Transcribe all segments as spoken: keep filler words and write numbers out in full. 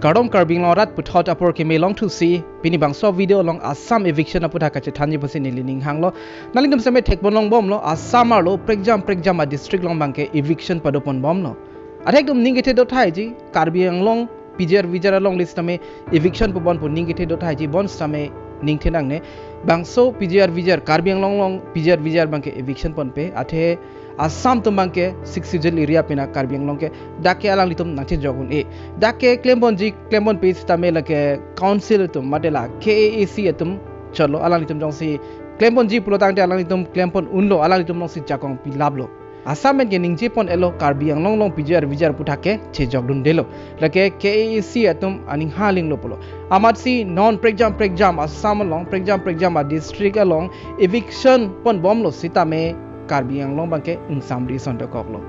Kardom Karbi Anglong arat, puthot apor keme longthusi pini bangso video along Assam eviction aputhak kachethanji pusi neli ning hanglo. Nanglitum seme thekpon longbomlo, Assam arlo prekjam prekjam adistrict along abangke eviction padoponbomlo. Athektum ning kethe dothaiji, Karbi Anglong P G R V G R alongle sitame eviction pabon pu ning kethe dothaiji, bonsitame ning the nangne. Bangso P G R V G R, Karbi Anglong along P G R V G R abangke eviction ponpe, athe Assam atum abangke Sixth Schedule area pena Karbi Anglong ke, dak ke alanglitum nangchejok un-e. Dak ke klemponji, klemponpe sitame lake council atum, mate la K A A C atum chotlo, alanglitum jongsi klemponji pulo tangte alanglitum klempon unlo, alanglitum jongsi jakong pilaplo. Assam pen ke ningjepon-elo, Karbi Anglong along P G R V G R aputhak ke chejokdundelo. Lake K A A C atum aning halinglo pulo. Amatsi non prekjam prekjam Assam along, prekjam prekjam adistrict along eviction ponbomlo sitame Karbi Anglong abangke ingsamri sondokoklo.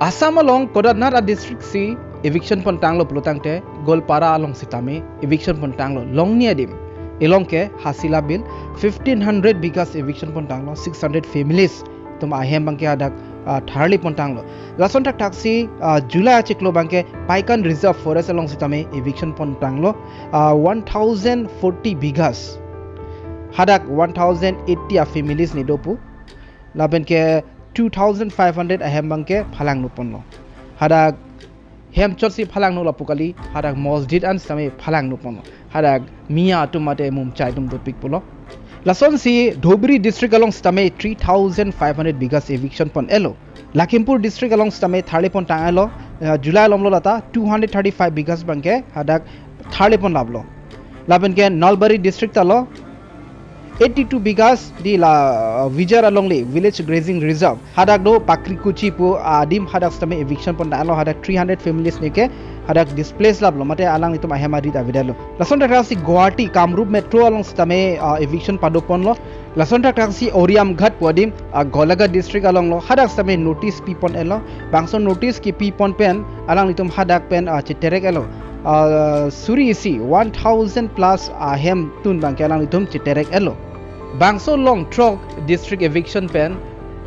Assam along kodatnat adistrict si eviction pontanglo pulo tangte, Goalpara along sitame eviction pontanglo, longni adim. Along ke Hasila Bill, fifteen hundred bighas eviction pontanglo, six hundred families atum ahem abangke hadak, ah, tharli pontanglo. Lason thakthaksi, ah, July achiklo abangke Paikan Reserve Forest along sitame eviction pontanglo, ah, one thousand forty bighas. Hadak one thousand eighty a families ni dopu. Lapen ke two thousand five hundred ahem abangke phalangno ponlo. Hadak hem chotsi phalangno lapu kali, hadak mosjid an sitame phalangno ponlo. Hadak Miya atum mate Mumchai atum dopik pulo. Lasonsi Dhubri district along sitame three thousand five hundred bighas eviction pon-elo. Lakhimpur district along sitame tharli pontang-elo, eh, July alomlo lata two hundred thirty-five bighas abangke hadak tharli ponlaplo. Lapen ke Nalbari district alo eighty-two bighas di la, uh, V G R alongle, Village Grazing Reserve. Hadak do Pakrikuchi pu adim, hadak sitame eviction pontang-elo, hadak three hundred families ni ke hadak displace laplo, mate alanglitum ahem arit avedetlo. Lason thakthaksi Guwahati, Kamrup Metro along sitame, uh, eviction padoponlo. Lason thakthaksi Oriamghat pu adim, uh, Golaghat district alonglo, hadak sitame notice pipon-elo. Bangso notice kipipon pen alanglitum hadak pen, uh, cheterek-elo. Uh, suri isi one thousand plus ahem atum abangke alanglitum cheterek-elo. Bangso long throk district eviction pen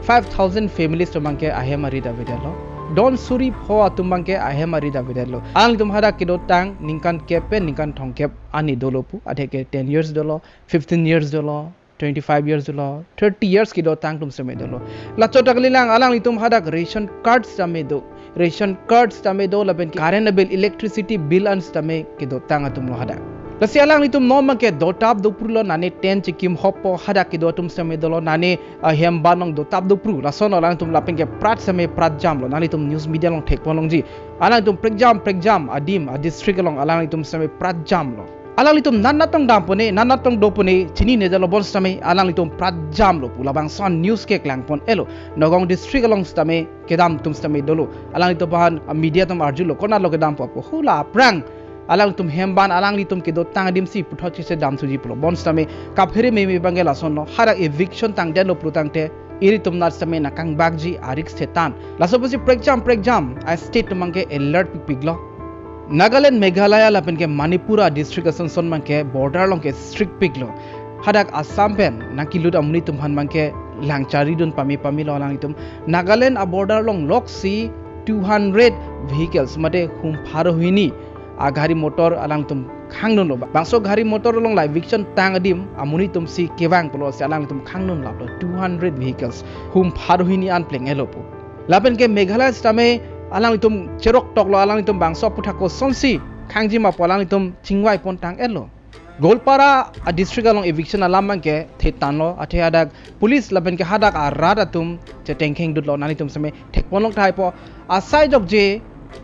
five thousand families atum abangke ahem arit avedetlo. Don suri pho atum abangke ahem arit avedetlo. Alanglitum hadak kedotang ningkan kep pen ningkan thomkep ani dolo pu, athe ke ten years dolo, fifteen years dolo, twenty-five years dolo, thirty years kedotang atum sitame dolo. La chot ta kalilang, alanglitum hadak ration card sitame do. Ration card sitame do, lapen current bill, electricity bill an sitame kedotang atumlo hadak. Lasi alanglitum non abangke dotap doprulo, nane tent chekim-hoppo, hadak kedo atum sitame dolo, nane, ah, hem ban along dotap dopru. Lason alanglitum lapen ke prat sitame prat jamlo. Nanglitum news media along thekpon longji. Alanglitum prekjam prekjam adim, adistrict along alanglitum sitame prat jamlo. Alanglitum nat nat tong dampon-e, nat nat tong dopon-e, chininedetlo, bonsitame alanglitum prat jamlo pu labangso news keklang pon-elo. Nagaon district along sitame kedam atum sitame dolo. Alanglitum aphan, ah, media atum arjulo, konatlo kedampo pu. Hula aphrang alanglitum hem ban alanglitum kedotang adimsi puthot chese damthuji pulo. Bonsitame kaphere meme abangke lasonlo. Hadak eviction tangdetlo pulo tangte, ilitum nat sitame nangkangbakji a-risk thetan. Laso pusi prekjam prekjam a-state atum abangke alert pikpiklo. Nagaland, Meghalaya lapen ke Manipur a-district ason son abangke border along ke strict piklo. Hadak Assam pen nangkelut amonit atum aphan abangke langcharidun pame pamelo alanglitum. Nagaland a-border along loksi two hundred vehicles, mate hum pharo hini agari motor alangtum khangdunlo. Bangso gari motor along la eviction tang adim amonit atumsi kevang pulosi alangtum khangdunlaplo two hundred vehicles. Hum pharo hini an pleng-elo pu. Lapen ke Meghalaya sitame alanglitum cheroktoklo, alanglitum bangso aputhak kosonsi khangji ma pu alanglitum chingvai pontang-elo. Goalpara a-district along eviction alam abangke thetanlo, athe hadak police lapen ke hadak arat atum chetengkhengdutlo, nanglitum sitame thekpon longthaipo. Asai jokje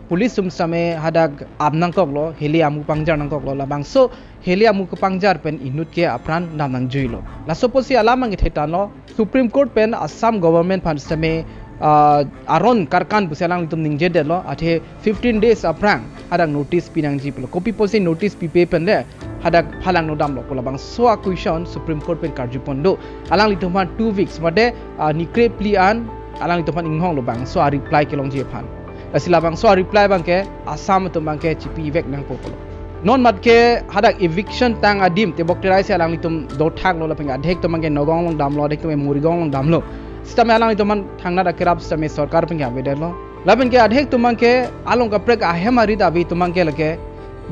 police atum sitame hadak ap nangkoklo, heli amu pangjar nangkoklo, labangso heli amu kepangjar pen inut ke apran dam nangjuilo. Laso pusi alam abangke thetanlo, Supreme Court pen Assam government aphan sitame, ah, aron karkan pusi alanglitum ningjedetlo, athe fifteen days aphrang hadak notice pinangji pulo. Kopi pusi notice pipe pen le hadak phalangno damlo pu labangso a-question Supreme Court pen karjupon do. Alanglitum aphan two weeks mate, ah, nikre phli an alanglitum aphan inghonglo, bangso a-reply kelongji aphan. Lasi labangso a-reply abangke Assam atum abangke chipivek nangpo pulo. Non mat ke hadak eviction tang adim tebok terai si alanglitum dothaklo, lapen adhek atum abangke Nagaon along damlo, adhek atum Morigaon along damlo. Sitame alanglitum aphan thangnat akerap sitame sorkar pen ke avedetlo. Lapen ke adhek atum abangke along kaprek ahem arit ave atum abangke lake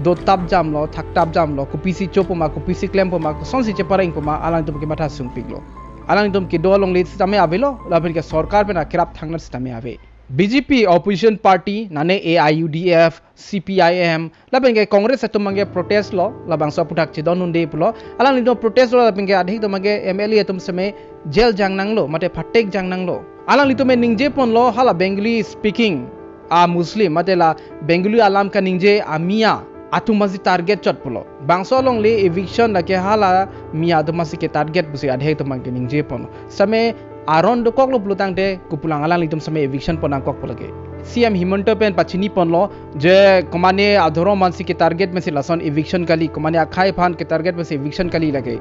dotap jamlo, thaktap jamlo, kopisi chopo ma, kopisi klempo ma, kosonsi cheparengpo ma, alangtum kematha sungpiklo. Alangtum kedo alongle sitame avelo, lapen ke sorkar pen akerap thangnat sitame ave. B J P opposition party, mane A I U D F, C P I M, lapen ke Congress atum abangke protest lo, labangso aphuthak chedondunde pulo. Alanglitum protest lo, lapen ke adhik atum abangke M L A atum sitame jail jangnanglo, mate phatek jangnanglo. Alanglitum ningjeponlo hala Bengali speaking a Muslim, mate la Bengali alam kaningje a Miya atum aphansi target chot pulo. Bangso alongle eviction lake hala Miya atum aphansi ketarget pusi adhik atum abangke ningjeponlo. Sitame aron dokoklo pulotangte kopulang alanglitum sitame eviction pon nangkok pu lake. C M Himanta pen pachiniponlo je komane adhorom aphansi ketarget pensi lason eviction kali, komane akhei aphan ketarget pensi eviction kali lake.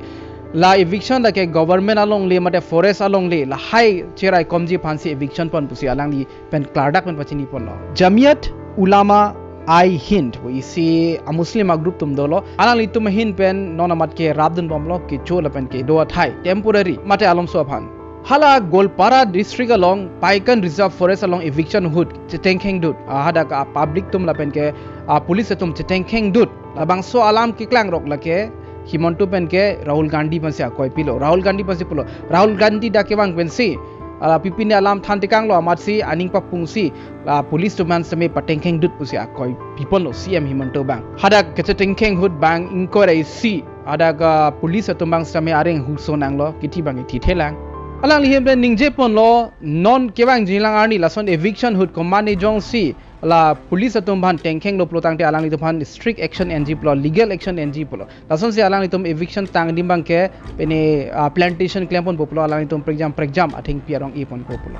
La eviction lake government alongle mate forest alongle lahai cheraikomji aphansi eviction pon pusi alangli pen klardak pen pachiniponlo. Jamiyat Ulama I Hind pu isi a Muslim a group atum dolo, alanglitum ahin pen non amat kerapdunbomlo, kecho lapen kedo athai temporary mate alomso aphan. Hala Goalpara district along Paikan Reserve Forest along eviction ahut chetengkhengdut, ah, hadak a public atum lapen ke a police atum chetengkhengdut. Labangso alam keklangrok lake Himanta pen ke Rahul Gandhi aphansi akoi pilo. Rahul Gandhi aphansi pulo, Rahul Gandhi dak kevang pensi, ah, pipine alam thantekanglo amatsi aning papungsi la police atum aphan sitame patengkhengdut pusi akoi piponlo C M Himanta abang. Hadak kachetengkheng ahut bang ingkoi ra isi, hadak, ah, police atum abang sitame areng huso nanglo, kithi abang kithi thelang. Alangli ahin pen ningjeponlo, non kevang jinglang arni lason eviction ahut komane jongsi la police atum aphan tengkhenglo pulotangte alanglitum aphan strict action enji pulo, legal action enji pulo. Lasonsi alanglitum eviction tang adim abangke pine, ah, plantation klemponpo pulo, alanglitum prekjam prekjam athengpi arong-eponpo pulo.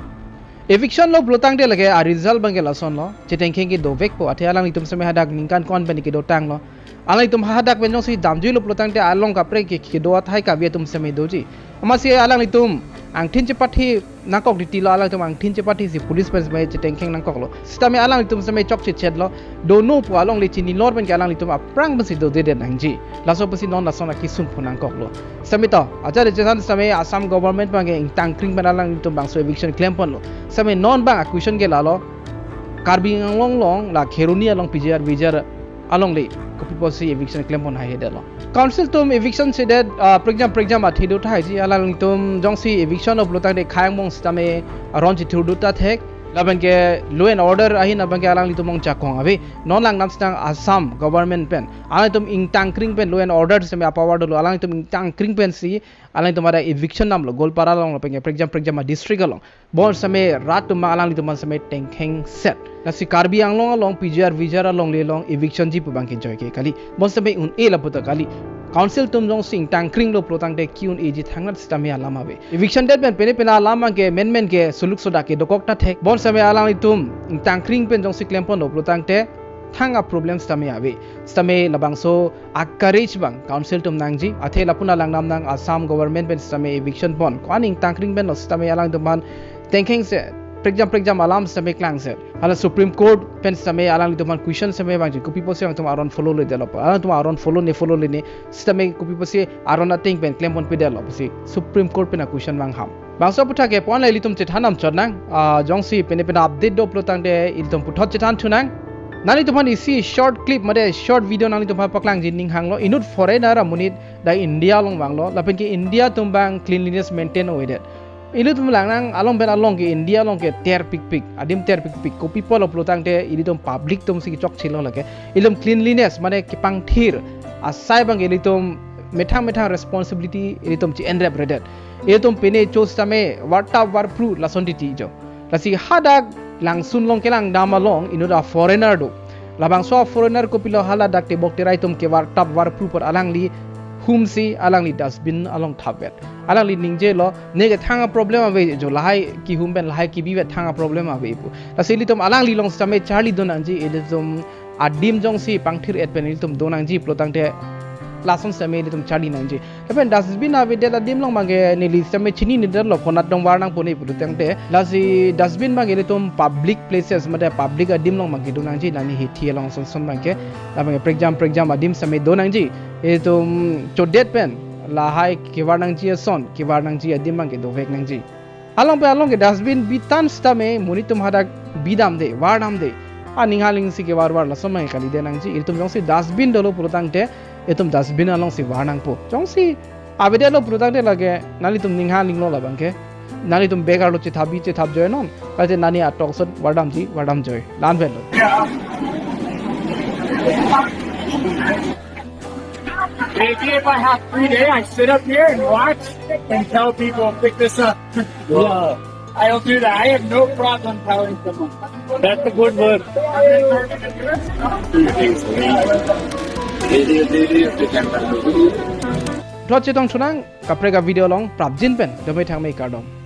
Eviction lo pulotangte lake a result abangke lasonlo, chetengkheng kedovekpo, athe alanglitum sitame hadak ningkan ko-an pen kedotanglo. Alanglitum hadak pen jongsi damjuilo pulotangte along kaprek ke kedo athai kave atum sitame doji. Amatsi alanglitum angthin chepathi nangkok titilo, alanglitum angthin chepathisi police pen sitame chetengkheng nangkoklo. Sitame alanglitum sitame chokchechetlo. Dono pu alongle chinilor pen ke alanglitum aphrang pensi dodedet nangji. Laso pensi non lason akesung phun nangkoklo. Sitame to, ajat chethan sitame Assam government abangke ingtangkring pen alanglitum bangso eviction klemponlo. Sitame non abang a question ke lalo, Karbi Anglong along la Kheroni along P G R V G R alongle kopi apotsi eviction klempon haihedetlo. Council atum eviction sedet, ah, prekjam prekjam athe do thaiji, alanglitum jongsi eviction lo pulotangte khei angbong sitame aron chithurduta thek, lapen ke law and order ahin abangke alanglitum ongchakong ave. Non langdam sitang Assam government pen, alanglitum ingtangkring pen law and order sitame a power dolo, alanglitum ingtangkring pensi alanglitum ada eviction damlo, Goalpara along lapen ke prekjam prekjam a district along. Bon sitame rat atum alanglitum aphan sitame tengkhengset. Lasi Karbi Anglong along P G R V G R alongle along eviction ji pu abangke joike kali. Bon sitame un-e lapu ta kali. Council atum jongsi ingtangkringlo pulotangte ke-un-eji thangnat sitame alam ave. Eviction det pen pine pine alam abangke menmen ke suluk soda kedokokta thek. Bon sitame alanglitum ingtangkring pen jongsi klemponlo pulotangte thang a problem sitame ave. Sitame labangso a courage abang council atum nangji, athe lapu-an langdam nang Assam government pen sitame eviction pon. Ko-an ingtangkring penlo sitame alangtum aphan tengkhengse, prekjam prekjam alam sitame klangse. Hala Supreme Court pen sitame alanglitum aphan question sitame vangji, kopi apotsi alangtum aron follow-le detlo. Alangtum aron follow ne follow-le ne, sitame kopi apotsi aron ateng pen klemponpedetlo pusi Supreme Court pen a question vangham. Bangso aphuthak ke pon la ilitum chethan damchot nang, ah, jongsi pine pine update do pulotangte ilitum puthot chethan thunang. Nanglitum aphan isi short clip mate short video nanglitum aphan paklangji ning hanglo. Inut foreigner amonit dak India along vanglo, lapen ke India atum abang cleanliness maintain avedet. Ilitum langnang along pen along ke India along ke terpikpik, adim terpikpik. Kopi apotlo pulotangte ilitum public atumsi chokchelo lake. Ilitum cleanliness mane kepangthir asai abang ilitum methang methang responsibility ilitum chi-enrep redet. Ilitum pine cho sitame vartap varphru lason titi jo. Lasi hadak Langsun along kelangdam along inut a foreigner do. Labangso a foreigner kopilo, hala dak tebok terai atum kevartap varphru apot alangli humsi alangli dustbin along thapvet. Alangli ningjelo, neke thang a problem ave jo, lahai kehum pen lahai kebivet thang a problem ave pu. Lasi ilitum alangli along sitame charli do nangji, ilitum adim jongsi pangthir-et pen ilitum do nangji pulotangte lason sitame ilitum charli nangji. Lapen dustbin avedet adim along abangke neli sitame chininedetlo, konat dong var nangpo ne pulotangte. Lasi dustbin abangke ilitum public places mate public adim along abangke do nangji, nani hithi along ason ason abangke. Labangke prekjam prekjam adim sitame do nangji. Ilitum chodet pen lahai kevar nangji ason, kevar nangji adim abangke dovek nangji. Along pen along ke dustbin bitan sitame monit atum hadak bidamde, vardamde. Aning haling si kevar var laso mai kali de nangji. Itum jongsi dustbin dolo pulotangte, itum dustbin along si var nangpo. Jongsi avedetlo pulotangte lake nanglitum ning haling lo labang ke. Nanglitum bag arlo chethapji chethapjoi non. Kalite nani atok sot vardamji vardamjoi. La-an vetlo. Maybe if I have free day, I sit up here and watch and tell people, "Pick this up." Yeah. I'll do that. I have no problem telling someone. That's a good word. Thot chetong chunang kaprek a-video along prapjin pen dome thangme kardom.